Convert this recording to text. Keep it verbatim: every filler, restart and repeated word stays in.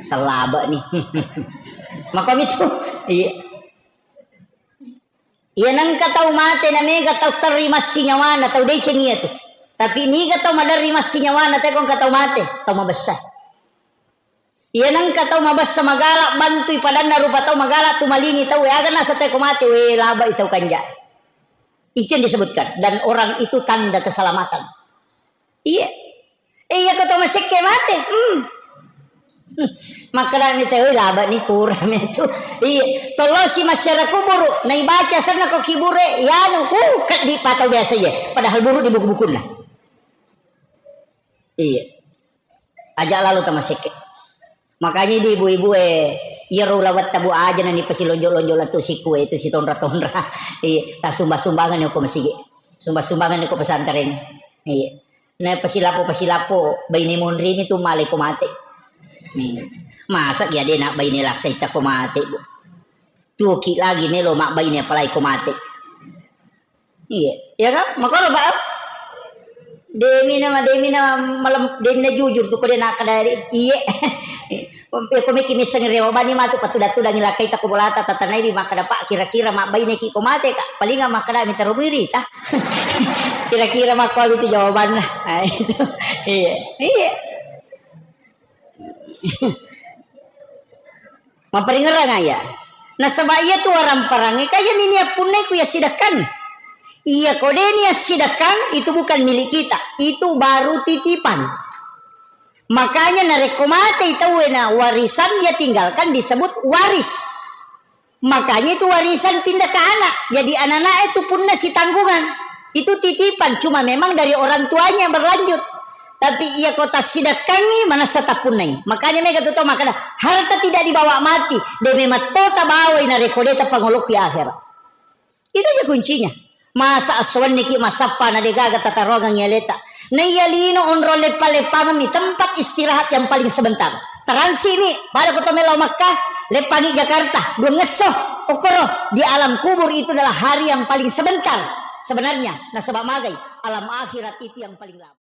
Salaba ni. Makomi tu. Iya. Iya, nengka tau mate na mega tau terri massinyawana, tau deceng iya tu. Tapi niga tau maderri massinyawana, teko engka tau mate, tau mabessa. Iya, nengka tau mabessa magala bantui padanna rupa tau magala tu malingi tau, aga nasa teko mate, we, labai tau kanja. Itu yang disebutkan. Dan orang itu tanda keselamatan. Iya. Eh, iya, ko to masekke mate. Hmm. Hmm. Makkeda mi te, "Oi, laba ni kurang mi tu." Iya, tollosi masyarakat kuburu, naibaca senna ko kibure, yanu, uh, keddi patau biasa iya. Padahal buru di buku-bukunna. Iya. Aja lalo tamasekke. Makanya di ibu-ibu e, iyaro ulawetta bu aja nani pasilonjo-lonjo latu sikku e, itu sitonra-tonra. Iya, tasumba-sumbangan ko masigi. Sumba-sumbangan ko pesantren. Iya. Na pasilapo-pasilapo, baine monri mi tu malai ko mate. Iya. Masa ki adena baine lakkaita ko mate, bu. Tuoki lagi melo mabbaine apalagi ko mate. Iya, iya kan? Makoro, Pak? Demi nama, demi nama malam, demi na jujur tu ko de nakkeda, iya. Ya, ko meki misseng rewa bani matu patuda-tudangi lakkaita ko bolata tatanai di makkeda, "Pak, kira-kira mabbaine ki ko mate, Kak?" Palinga makkeda mi taro muiri ta. Kira-kira makko itu jawabanna. Nah, itu. Iya, iya. Maparingerang aya. Nasaba iya tu waramparangnge kaya nini appunnai ku yassidekkang. Iya ko de ni yassidekkang, itu bukan milik kita, itu baru titipan. Makanya narekko matei tauwe na warisan dia tinggalkan disebut waris. Makanya itu warisan pindah ke anak. Jadi anak-anak itu punna sitanggungan. Itu titipan, cuma memang dari orang tuanya berlanjut. Tapi iya ko tassidekkangi, manessa tappunnai. Makanya mega tu tau makkeda, harta tidak dibawa mati. De memang to tabawai narekko de tapangolokki akhirat. Itu aja kuncinya. Masa esso wenniki massappa na degaga tataroangengngi aleta. Naiya lino onrong leppa-leppangemmi tempat istirahat yang paling sebentar. Taransimi, pada ko to mellau Makkah, leppangi Jakarta, duangngesso, okkoro, di alam kubur itu adalah hari yang paling sebentar. Sebenarnya, nasaba magai, alam akhirat itu yang paling lama.